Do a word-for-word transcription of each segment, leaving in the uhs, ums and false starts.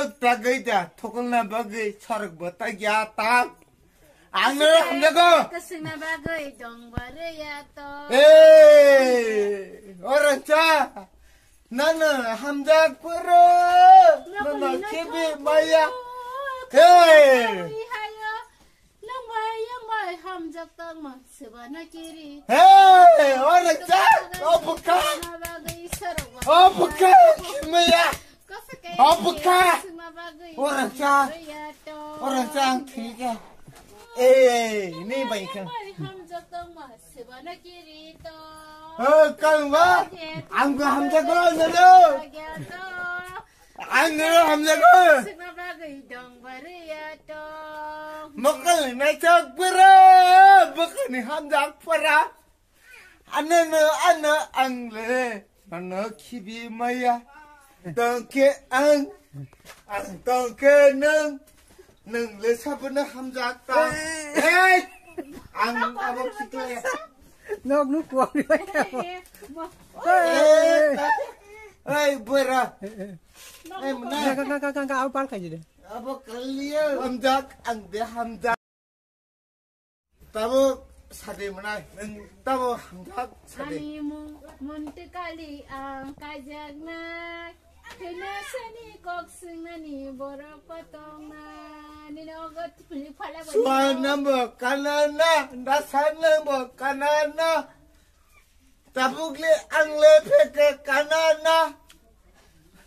Tagwi da, thokolna bagwi sorok bo tagya tang. Ang no hamjago. Kasingna bagwi dong ba re ya to. Hey, orang cha. Nana hamjak pura. Nana kibi maya. Hey. Nang bai yang bai hamjak tang ma seba na kiri. Hey, orang cha. Oh, bukan. Seba na bagwi sorok ba. Oh, bukan. Kimaya. Oh, buka. Orang sa. Orang sa ang thik ya. Eh, ni bai kang. Oh, kang ba. Ang go hamjago, nalo. Ang go hamjago. Mokol na chok pura. Mokol ni hamjak pura. Ano no, ano ang le, ano khibi maya. Tongke ang, ang tongke nang, nang le sabana hamjak ta. Hey! Ang abo khikle. Nok nuk kuang ni bai ta. Hey! Hey, bora. Hey, mana? Ka, ka, ka, ka, ka, apa kali de? Abo kaliya hamjak, ang de hamjak. Tabuk sadi mwnai, nwng tabuk hamjak sadi. Ani mung-, munti kali ang kaijaknai. Kena seni kok swngnani borok kotongnai. Nini ogo tupili phala bai. Suan nangbo kanana, dasan nangbo kanana. Tabuk le ang le pheka kanana.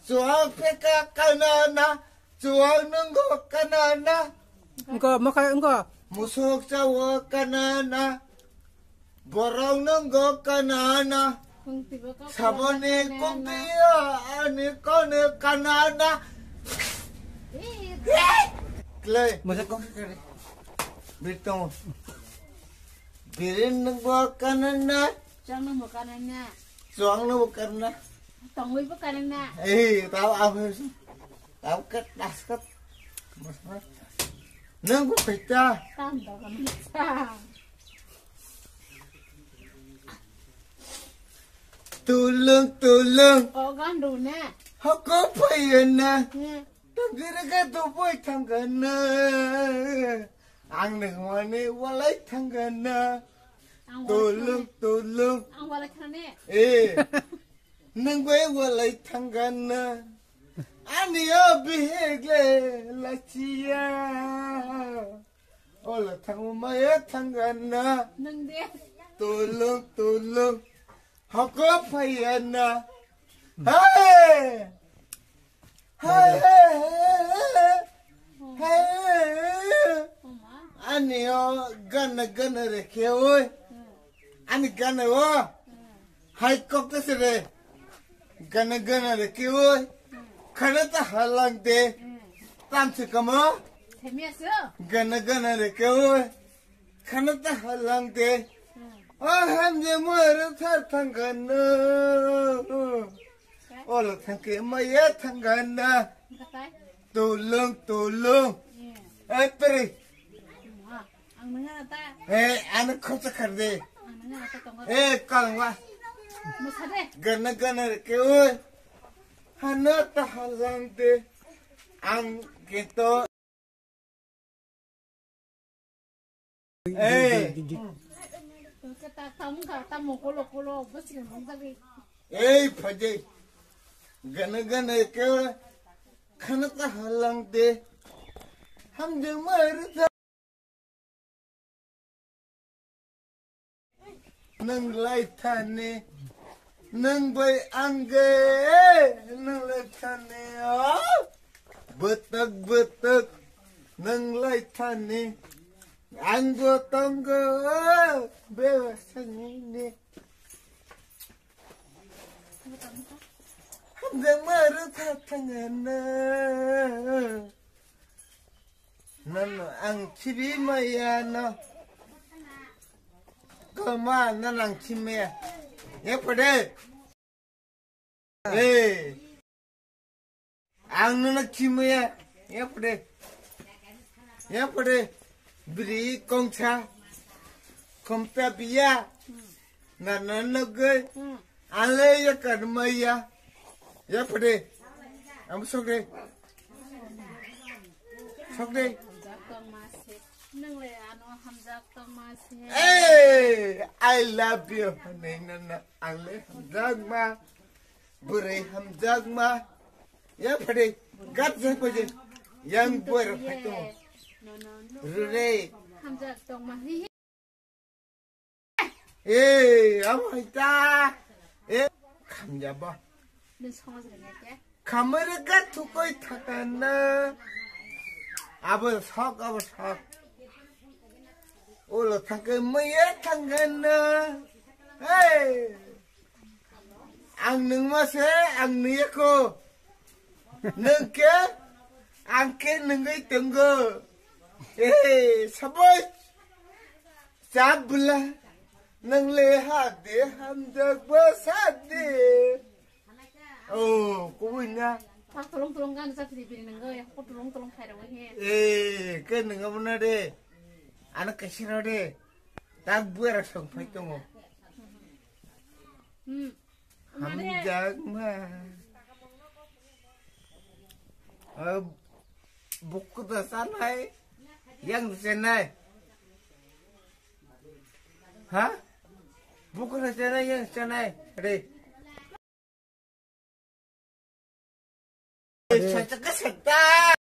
Chuwak pheka kanana. Chuwak nunggo kanana. Engko, mokhai engko. Musuk chawo kanana. Borok nunggo kanana. Saboni kumpiya ani kone kanana. Klai. Musuk. Bitong. Birin nungbo kanana. Chuwak nungbo kanana. Chuwak nungbo kanana. Tongwibo kanana. Eh, tao ahu. Tao kat, das kat. Nungbo pita. Tam do kanana. Tulung, tulung. O gandu na. Hoko payana. Hmm. Tangkiri ka tupoi thangkana. Ang nangmani walai thangkana. Ang walai thangkana. Tulung, tulung. Ang walai thangkana. Eh. Nang bai walai thangkana. Ani o bihek le lachiya. Ola thangma maya thangkana. Nang de. Tulung, tulung. Hoko payana. Hey! Hey, hey, hey, hey. Hey! Ani o gana gana rekhe oi. Ani gana o. Hai kok ta se re. Gana gana rekhe oi. Khana ta halang de. Tam se kamo. Gana gana rekhe oi. Khana ta halang de. O hamje moro thar thangkana. Olo thangke maya thangkana. Tulung, tulung. Eh, pere. Eh, ano khorsa khar de. Eh, kalwa. Gana gana rekhe oi. Hana ta halang de. Ang keto. Eh. Ei, phajai. Gana gana ke khana ta halang de. Hamjang mar ta. Nang lai thani, nang bai ang ge, nang lai thani, oh. Betek, betek, nang lai thani, ang go tong go, oh. Bewa sani ni. Hamjang mar ta thangana. Nano ang khibi maya no. Koma nano ang khibi maya. Ya pade. Eh. Ang nano khibi maya. Ya pade. Ya pade. Bri kongsa. Komta biya. Nano nogoi. Ale ya kan maya. Ya pade. Am sokre. Sok de. Hamjak tongma se. Nang le ano hamjak tongma se. Hey, I love you, honey. Nana, ang le hamjak ma. Bwrwi hamjakma. Ya phade, gat jai paje. Yang buar phaito. No, no, no. Rure. Hamjak tongma. Hi, hi. Eh, amo ita. Eh, khamjaba. Nung songos ganya kya? Khamere ga thukoi thakana. Abo sok, abo sok. Ulo thangke maya thangana. Hey. Ang nungma se, ang nuyako. Nung ke, ang ke nungwi tongo. Eh, sabai. Sabla. Nung le ha de, hamjak ba sa de. Oh, kubui na. Tak tolong tolong kan sa tri bini nungwi, aku tolong tolong khai rawi he. Eh, ke nungma na de. Anak kasiro de. Tak buar song phai tongo. Hmm. Hamjakma. Ah, buku da sanai. Yang senai. Ha? Buku da senai, yang senai. Re. Sachaka sata.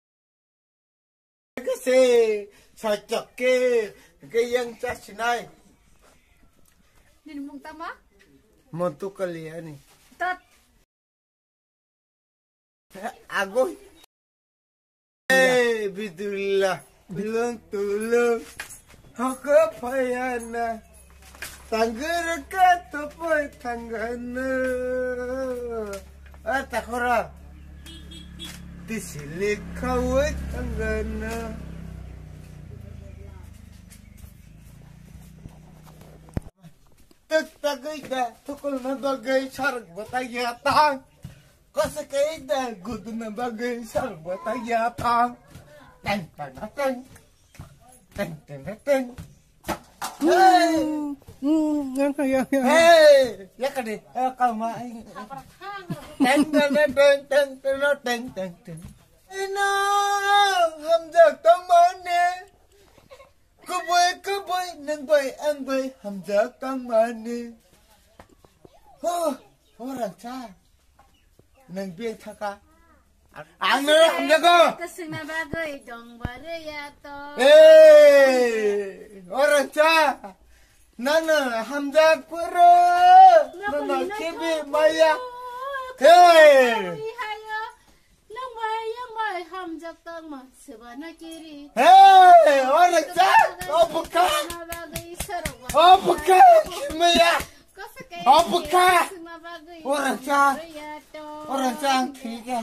Kese, sachake, ke yang cha sinai. Nini mung tama? Montu kali ani. Tat. Agoi. Eh, bidullah. Tulung, tulung. Haka payana. Tanggereka topai tanggana. Ah, takora. Tisilik kawai tanggana. Tek tagai da, tukul na bagai sarak bataya tang. Kosa kai da, gudu na bagai sarak bataya tang. Teng, teng, teng. Teng, teng, teng, teng. Hey! Hmm, yang ka, yang, yang. Hey! Ya ka de. Eh, kau ma, ai. Teng, teng, teng, teng, teng, teng, teng, teng, teng. Ino, hamjak tong mane. Kubui, kubui, nang bai, ang bai, hamjak tong mane. Huh, orang cha. Nang beng thaka. Ang no hamjago. Kasingna bagwi dong bare ya to. Eh, orang cha. Nana hamjak puro. Nana kibi maya. Hey. Nang bai yang bai hamjak tang ma sebana kiri. Hey, orang cha. Oh, buka. Oh, buka. Kimaya. Oh, buka. Orang cha. Orang cha, ang kiri ke.